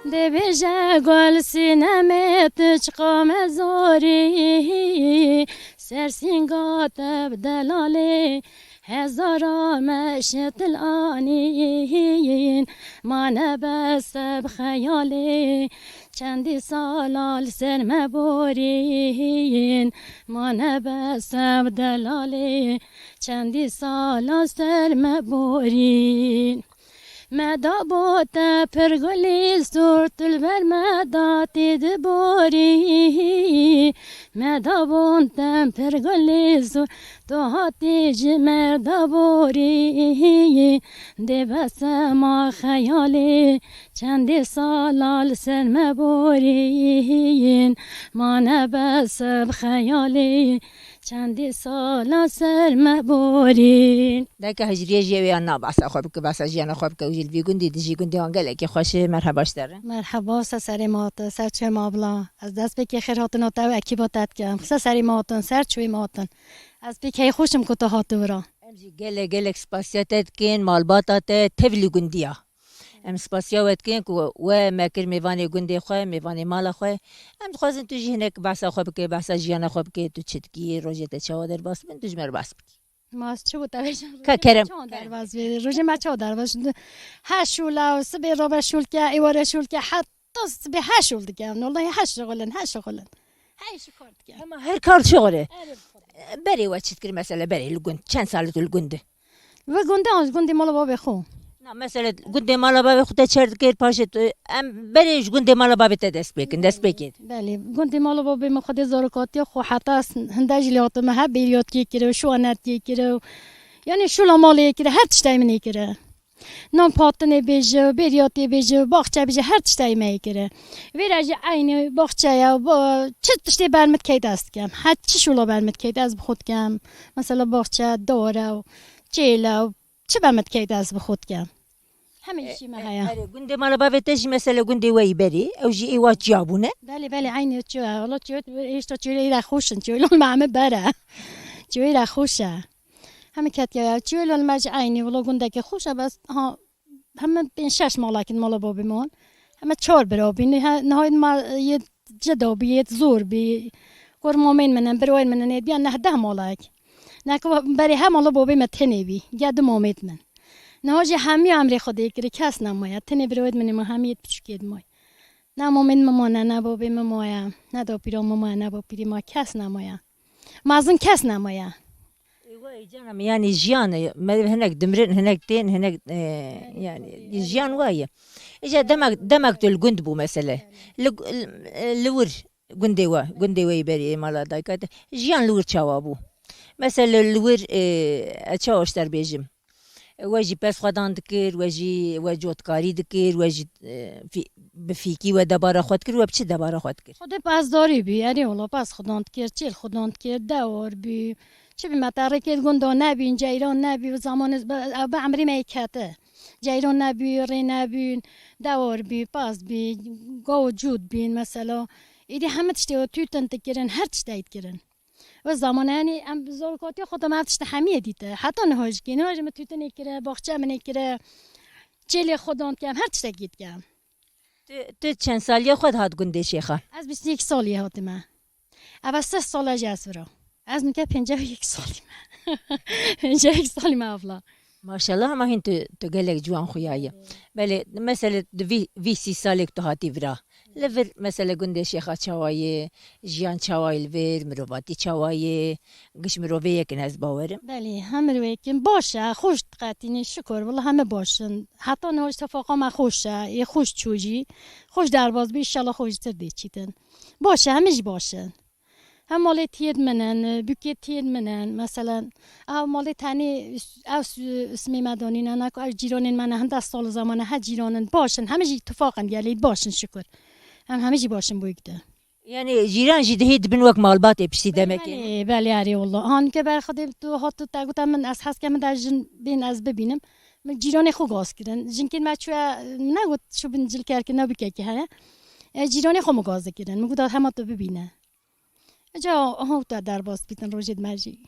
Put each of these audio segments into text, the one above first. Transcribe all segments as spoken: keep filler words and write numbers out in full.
Dibêje gul sînemê tu çiqa me zorî, ser sînga te bi delalê, hezara me şitil anîn, ma nebeste bi xeyalê, çendî sala li ser me borîn, ma nebeste bi delalê, çendî sala ser me borîn. Me da bo te pir gulî stûr, tu li ber me da tê diborî. Me da bo te pir gulî stûr, tu hatî ji me da borî. Dê bese ma xeyalê, çendê sala li ser me borîn. Ma nebese bi xeyalê, çendê sala ser me borîn. Dayika Hicrîye jî ew ya na behsa xwe bike, behsa jiyana xwe bike û jî li vî gundî dijî, gundê wan gelekî xweş e. Merheba ji te re. Merheba, ser serê me hatin, ser çûyê me abla. Ez destpêkê xêrhatina te û ekîba te dikim. Ser serê me hatin, ser çûyê me hatin. Ez pêk heyxweş im ku tu hatî wira. Em jî gelek, gelek spasiya te dikin, malbata te, tevlî gundiya. Em spasiya we dikin ku we me kir mêvanê gundê xwe, mêvanê mala xwe. Em dixwazin tu jî hinek behsa xwe bike, behsa jiyana xwe bike, tu çi dikî, rojê te çawa derbas bin, tu ji me re behs bikî. Ma ez çi bû te bêjim? Ka kerem. Çawa derbas bê? Rojê me çawa derbas? He şûla, sibê robe şûlke, êware şûlke, heta sibê he şûl dike. Wallahî he şixulin, he şixulin. He şixul dike. Ama her kar şixul e. Erê bi xwe. Berê we çi dikir mesela, berê li gund? Çend sal tu li gund e? Ve gundê an, gundê mala babê xwe. Na, mesela gundê mala babê xwe te çer dikir, paşê tu, em berê ji gundê mala babê te dest pê kin, dest pê kin. Belê, gundê mala babê min xwedê zarokatiya xwe heta s-, hinde jî lê hatime, he bêriyat kê kire, şûanet kê kire, yanî şûla malê kire, her tiştayê min ê kire. Nan patinê bêje, bêriyatê bêje, baxçe bêje, her tiştayê me ê kire. Vêre jî eynî baxçe ye, ba-, çi tiştê ber min dikeyt ez dikem. Her çi şûla ber min dikeyt ez bi xwe dikem. Mesela baxçe, dare û çêle û çi be min dikeyt ez bi xwe dikem. Hemî E, işî me e, heye. Erê, gundê mala bavê te jî mesela gundê we yî berî, ew jî ê wa çiya bûne? Belê, belê, eynî çiya. Wala çiya, hêşta çiya îre xweş in, çiya li me heme ber e. Çiya îre xweş e. Heme ketiya ya. Çiya li me jî eynî, wala gundekê xweş e, bes ha, heme pênc şeş malek in mala babê min. Heme çar bira bîn. He, nihayet ma yê cida bî, yê zor bî. Kor mamên min in, birayên min in, ê biya neh deh malek. Neke berê he mala babê me tenê bî. Ge du mamêt min. Niha jî hemî emrê Xwedê kiri, kes nemaye. Tenê birayêt min ê ma hemî yêt piçûkêt may. Ne mamên min mane, ne babê min maye, ne dapîra min maye, ne bapîrê ma, kes nemaye. Mezin kes nemaye. Ê, wa yê cana min, yanî jiyan e, me hinek dimirin, hinek tên, hinek, e, yanî jiyan wa ye. Îca demek, demek tu li gund bû mesele. Li, li, li wir gundê we, gundê we yî berî ê mala dayika te. Jiyan li wir çawa bû? Mesele li wir, e, ez çawa ji te re bêjim? We jî pez xwedan dikir, we jî we cotkarî dikir, we jî, e, fî-, bi fîkî we debara xwe dikir, we bi çi debara xwe dikir? Xwedê pezdarî bî, erê wala pez xwedan dikir, çêl xwedan dikir, dewar bî. Çi bî me te rêkê gunda nebîn, ceyran nebî, û zamanê bi, bi emrê me yê kete. Ceyran nebî, rê nebîn, dewar bî, pez bî, gaw û cût bîn mesela. Êdî hemî tiştê tûtin dikirin, her tiştê dikirin. Ve zamane, yanî em bi zorkatiya xwe de me ev tiştê hemiyê dîte. Heta niha jî kê, niha jî min tûtinê kire, baxçe min ê kire, çêlê xwedan dikem, her tiştekî dikem. Tu, tu çend saliya xwe dihat gundê Şêxa? Ez bîst û yek salî hatime. Eva sih sala jî ez vira. Ez nike pêncî û yek salî me. Pêncî û yek salî me abla. Maşallah, ama hîn tu, tu gelek ciwan xuya ye. Belê, mesele di vî, vî sî salê ku tu hatî vira. Li vir, mesele gundê Şêxa çawa ye, jiyan çawa ye li vir, mirovatî çawa ye, giş mirovê yek in ez bawerim. Belê, hem mirovê yek in, baş e, xweş diqetîne, şikur, wela heme baş in. Heta niha jî tefaqa me xweş e, yê xweş çû jî. Xweş derbas bî, înşallah xweş jî tir dê çîtin. Baş e, heme jî baş in. Hem malê tiyêd min in, bûkê tiyêd min in, meselen, ev malê tenê, ev s-, ismê me danîne, ne ku ev cîranên me ne, hindek sal û zaman e, he cîran in, baş in, hemî jî îtifaq in, gelî baş in, şikur. Em hemî jî baş in bo yek de. Yanî cîran jî dihê dibin wek malbatê piştî demekê. Belê, belê, erê wala. Hanike ber Xwedê tu hat tu te gote min, ez hez kem min de jin bên ez bibînim. Min cîranê xwe gaz kirin. Jinkên me çûye, min negot çû bin cilkerkirina bûkekê heye. E, cîranê xwe min gaz dikirin. Min got hema tu bibîne. Ca aha te derbas bîtin rojê dime jî.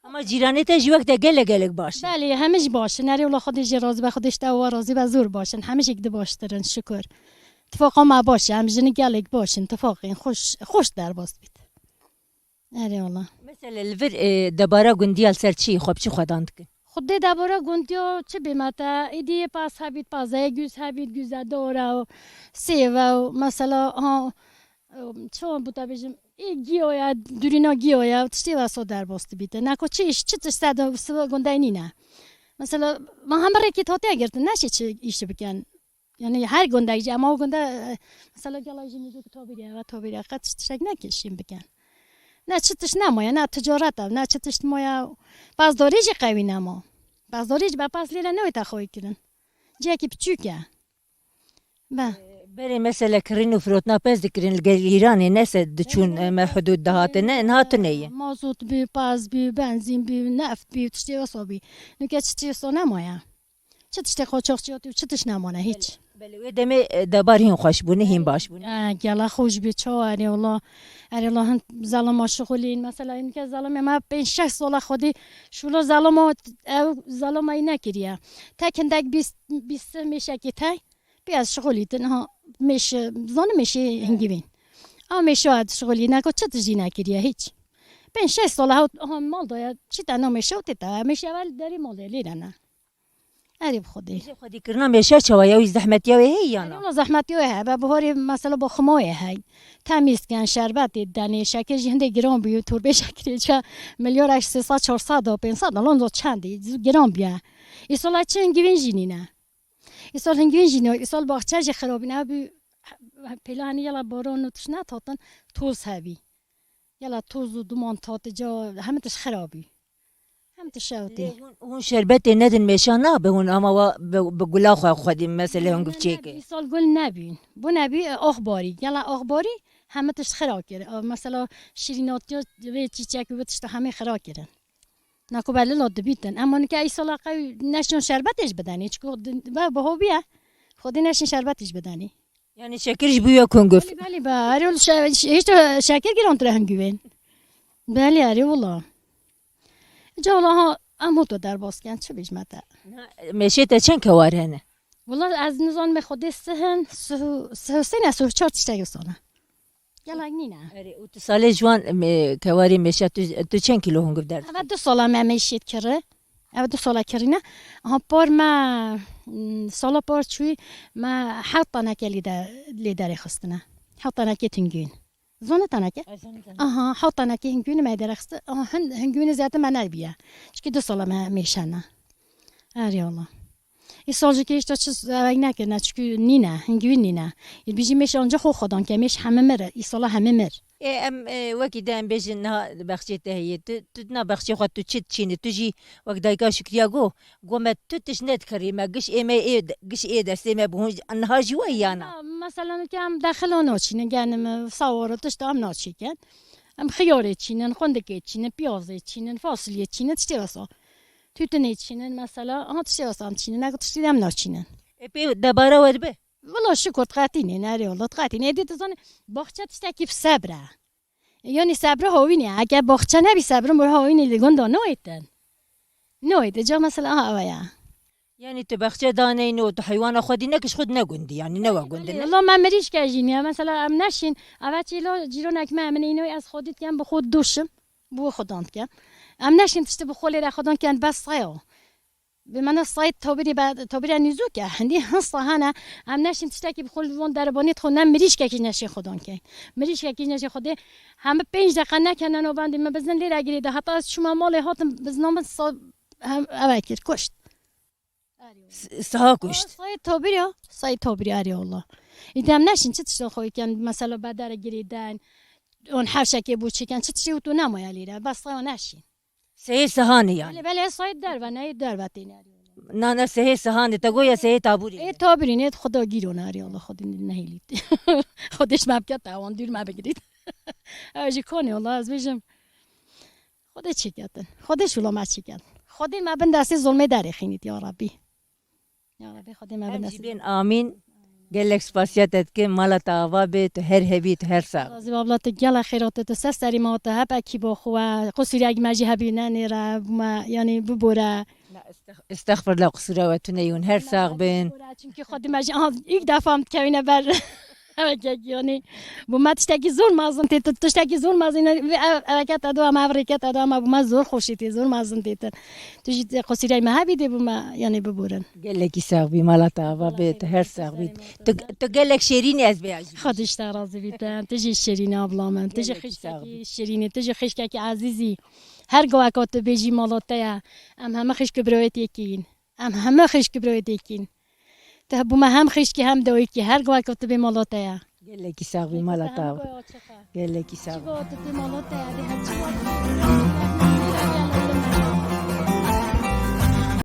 Ama cîranê te jî wek te gelek gelek baş in. Belê, hemî jî baş in. Erê wala Xwedê jê razî be, Xwedê ji te û we razî be, zor baş in. Hemî jî di baştir in, şikur. Tifaqa me baş e, em jinî gelek baş in, tifaqên xweş, xweş derbas bît. Erê wala. Mesela li vir, e, debara gundiya li ser çi, xwe bi çi xwedan dikin? Xwedê debara gundiya çi bê me te, êdî yê paz hebît, pazeyê guz hebît, guze dor e û sêv e û mesela, ha, çawa bû te bêjim, ê giya ye, durîna giya ye, tiştê wesa derbas dibîte. Neko çi îş, çi tişt ser de siva gundey nîne. Mesela, ma hemî rêkê hatiye girtin, neşê çi îş bikin. Yani her gundek jî, ema o gunde, e, mesela gela jî nîzû ki tabîrî, eva tabîrî, qet tiştek nekişîn bikin. Ne çi tişt nemaye, ne ticaret e, ne çi tişt maye. Pazdorî jî qewî nema. Pazdorî jî be pas lêre newê te xweyî kirin. Cihekî piçûk e. Be. Berê mesela kirîn û firotna pez dikirin li gel Îranê, nese diçûn, e, me hudûd dihatine, niha tune ye. Mazot bî, paz bî, benzîn bî, neft bî, tiştê wesa bî. Nuke çi tiştê wesa nemaye. Çi tiştê qoçaxçî hatî û çi tişt nemane, hîç. Belê, wê demê, e, debar hîn xweş bûne, hîn baş bûne. E, gela xweş bî, çawa erê wala. Erê wala hin zelama şixulîn, mesela, hinke zelamê me pênc şeş sala xwedî şûla zelama, ew zelamayî nekiriye. Tek hindek bîst, bîst mêşekê tey, pê ez şixulîtin, ha, mêş, zanim mêşê hingivîn. A mêşa ez şixulî, neko çi tişt jî nekiriye, hîç. Pênc şeş sala ha, ha mal da ye, çi te na mêşa û tê te, mêşa evel derî mal de lêre ne. Erê bi Xwedê. Ji xwedîkirina mêşe çawa ye? Wî zehmetiya wê heye ya na? Wala zehmetiya wê heye. Be biharê mesela bo ximayê hey. Temîz dikin, şerbetê didenê, şekir jî hindê giran bû, torbê şekirê çi milyar sê sed, çar sed da, pênc sed da, lonzo çendî, giran bûye. Îsal çi hingivîn jî nîne. Îsal hingivîn jî nîne. Îsal baxçe jî xirabîn. Ev bû pêla henî yela baran û tişt netatin, toz hebî. Yela toz û duman tate ca, hemî tişt xirabî. Hemî tişt şewtî. Lê hûn, hûn şerbetê nedin mêşa nabe hûn ama wa bi, bi gula xwe xwedî meselê hûn Ne, ne, givçêke. Îsal gul nebîn. Bû nebî, e, axbarî. Yela axbarî hemî tişt xira kir. E, mesela şîrînatiya vê çîçek û vê tişta hemî xira kirin. Nako belê la dibîtin. Ema nike îsala qew neşin şerbetê jî bidenî. Çiko di-, be, bi hobî ye. Xwedî neşin şerbetê jî bidenî. Yani şekir ji bûye kunguf. Belê, belê, be. Erê, ol şe-, hiç de şekir girantir e hingivên. Belê, erê, wala. Ca wala ha, em hoto derbas ken, çi bêjme te? Na, mêşê te çend kewar hene? Wala ez nizanim, me Xwedê sihin, sihu, sihu sê ne, sihu çar tiştek sane. Gelek nîne. Erê, û tu salê ji wan, me, kewarê mêşe tu, tu çend kîlo hinguf derdixî? Eve du sala me mêşê kiri. Eve du sala kirîne. Aha, par me, m, sala par çûyî me hewt taneke lê de, lê derê xistine. Hewt taneke tungîn. Zane taneke? Ez zane taneke. Aha, hewt taneke hingûnê me derê xiste. Aha, hin-, hingûnê ziyade me nebiye. Çikî du sala me mêşe ne. Erê wala. Îsal jî kê hişta çi ew nekirine, çikî nîne, hingivîn nîne. Ê bijî mêş anca xwe xwedan ke, mêş heme mir, îsala heme mir. Ê, em, e, wekî de em bêjin niha baxçê te heye. Tu, tu na baxçê xwe tu çi diçînî? Tu jî wek dayika Şikriya got, got me tu tişt nedikirî me, giş ê me ê de, giş ê destê me bû. Hûn niha jî wayî ya na? Na, mesela ke em dexila naçînin, genim, sawara tişta em naçîkin. Em xiyarê çînin, xwendikê çînin, piyazê çînin, fasulye çînin, tiştê wesa. Tûtinê çînin mesela, aha tiştê wesa em çînin, nek tiştê dem naçînin. E, pê debara we dibe? Wala şikir diqetînê, nerê wala diqetînê. Êdî tu zanî, baxçe tiştekî bi sebr e. Yanî sebra hawînê. Eger baxçe nebî, sebrin bir hawînê li gunda nayêtin. Nayêtin. Ca mesela aha ew e ya. Yani tu baxçe daneyno, tu heywana xwe dî nekiş xwe ne gundî, yani ne we gundî ne? Wala me mirîşke jî niye. Mesela em neşîn, eve çîlo cîronek me em neyno, ez xwe dît kem bi xwe duşim. Bi xwe dan dikem. Em neşîn tiştê bi xwe lêre xwe dan ken bes sayo. Bi mena sayê tabirî be, tabirî nîzûk e. Hindî hin sahane, em neşîn tiştekî bi xwe li van derebanî xwe ne mirîşkekî neşîn xwe dan key. Mirîşkekî neşîn xwe dê, heme pênc deqe nekene navendî me bizin lêre girê de. Heta ez çûme malê hatim bizina min sa-, hem, eve kir, kuşt. S-, saha kuşt. Sayê tabirî ya, sayê tabirî erê wala. Îdî em neşîn çi tiştê xwe ken, mesela bedere girê den, on hewşekê bû çêken, çi tiştê û tu nemaye lêre, bes saya neşîn. Sehê sihanê yani. Belê, belê, sahê derve, neyê derve têne. Na, na, sehê sihanê, te goya sehê taburî. Ê taburî, nê Xuda gîro ne, erê Allah, Xwedê nehêlît. Xwedê ji me bike tawan, dûr me bigirît. Ew jî konê, Allah, ez bêjim. Xwedê çêketin. Xwedê şûla me çêket. Xwedê me bin destê zulmê derêxînît, ya Rabbî. Ya Rabbi, Xwedê me Em bindesî. Jî bên amîn. Gelek spasiya te dikim. Mala te ava be, tu her hebî, tu her sax. Razî be abla, tu gelek xêra te, tu ser serî me, tu hep ekîba xwe. Qusûriyek me jî hebî nenêre, me, yanî bibore. Estexfirullah, qisûra we tune yûn, her sax bin. Çünkü xwedî me jî, aha, ilk defa em dikevîne ber. Evet, yani, bu me tiştekî zor mezin tê, tu tiştekî zor mezin, ev, ev, eket edo ama, ev rêket edo ama, bu me zor xweşî tê, zor mezin tê. Tu jî qusîrey me hebî dê bu me, yani, biborin. Gelekî sax bî, mala te ava bê, tu her sax bî. Tu, tu gelek şêrîn ez bê jî. Xwedî ji te razî bî te, tu jî şêrîn abla min, tu jî xişkekî şêrînî, tu jî xişkekî ezîzî. Her gaweka tu bêjî mala te ye. Em heme xişk û birayêt yekî yin. Em heme xişk û birayêt yekî yin. Tu hebû me hem xişkî hem dayikî. Her gaweka tu bê mala te ye. Gelekî sax bî, mala te ava. Gelekî sax bî. Tu bê mala te ye.